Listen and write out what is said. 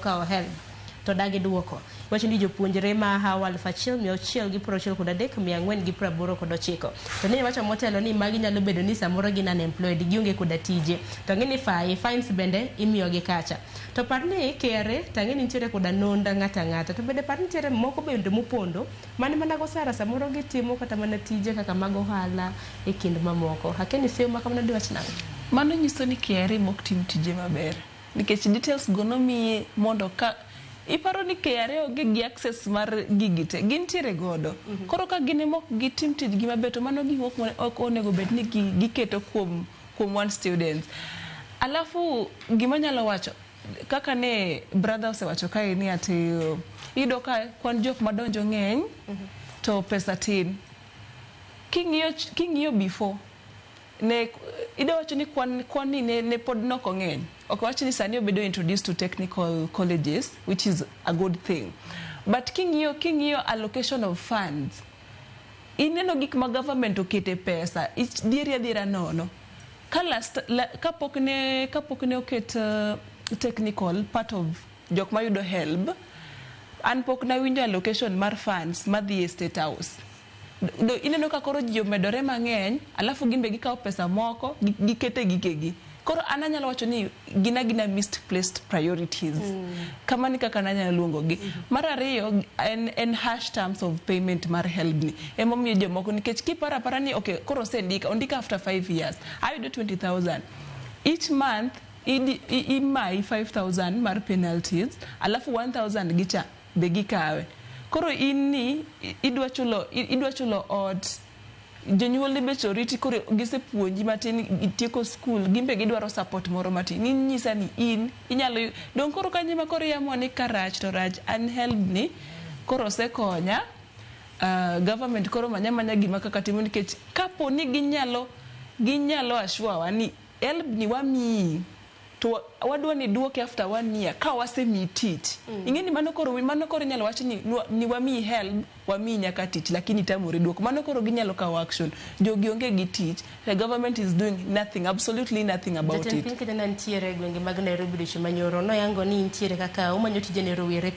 Kawo HELB to dagi duoko. Iwacho ni jopuonjre ma hawo 1693,489. To ne iwacho motelo ni magi nyalo bedo ni samoro gin unemployed, gionge koda tije. To ang'e ni fines bende imiyogi kacha. To par ni KRA to ang'e ni nitiere koda nonda ng'ato ang'ata. To bende par ni nitiere moko bende mopondo man mana gosara samoro gitimo kata mana tije kaka mag ohala e kind mamoko. Akia ni seyo ma kamano diwach nang'o? Mano nyiso ni KRA mok tim tije maber. Nikech details go nomiyi mondo ka iparo ni KRA onge gi access mar gigi te, gintiere godo. Koro ka gin ema ok gitim tijgi maber to mano gima ok onego bed ni giketo kuom wan students. Alafu gima anyalo wacho kaka ne brother osewacho kae ni ati iyudo ka kwan jok madonjo ng'eny to pesa tin. King'iyo before ne idwa wacho ni kwan ni ne pod nok ong'eny. Ok wach ni sani obedo introduced to technical colleges, which is a good thing. But king'iyo allocation of funds, ineno gik ma government okete pesa dieri adiera nono. Ka last la, kapok ne oket technical part of jok mayudo HELB, an pok nawinjo allocation mar funds madhi e State House. Do, ineno ka koro ji omedore mang'eny, alafu gin be gikawo pesa moko gikete gikegi. Koro an anyalo wacho ni gin agina misplaced priorities. Kamano e kaka nanyalo luongo gi. Mar ariyo en harsh terms of payment mar HELB ni. Emomiyo jomoko, nikech kiparo apara ni okay, koro osendika, ondika after 5 years, ayudo 20,000. Each month imayi 5000 mar penalties, alafu 1000 gicha be gikawe. Koro in ni idwa chulo ot, jonyuolni be oriti, koro gisepuonji matin, itieko skul, gin be gidwaro support moro matin. Inyisa ni in inyalo dong'. Koro kanyo ema koro iamua ni karach to rach, an HELB ni koro osekonya. Government koro manya manya gima kaka timo, nikech kapo ni ginyalo assure wa ni HELB ni wamiyi to wadwa ni duoke after one year ka wasemiyi tich. Ing'e ni mano koro inyalo wach ni wamiyi HELB, wamiyi nyaka tich, lakini itamori duoko. Mano koro ginyalo kawo action. Jogi onge gi tich, the government is doing nothing, absolutely nothing about Jatend it. piny Kenya ne nitiere e gwenge mag Nairobi dweche manyoro noyango ni nitiere kaka omanyo tije ne rowere.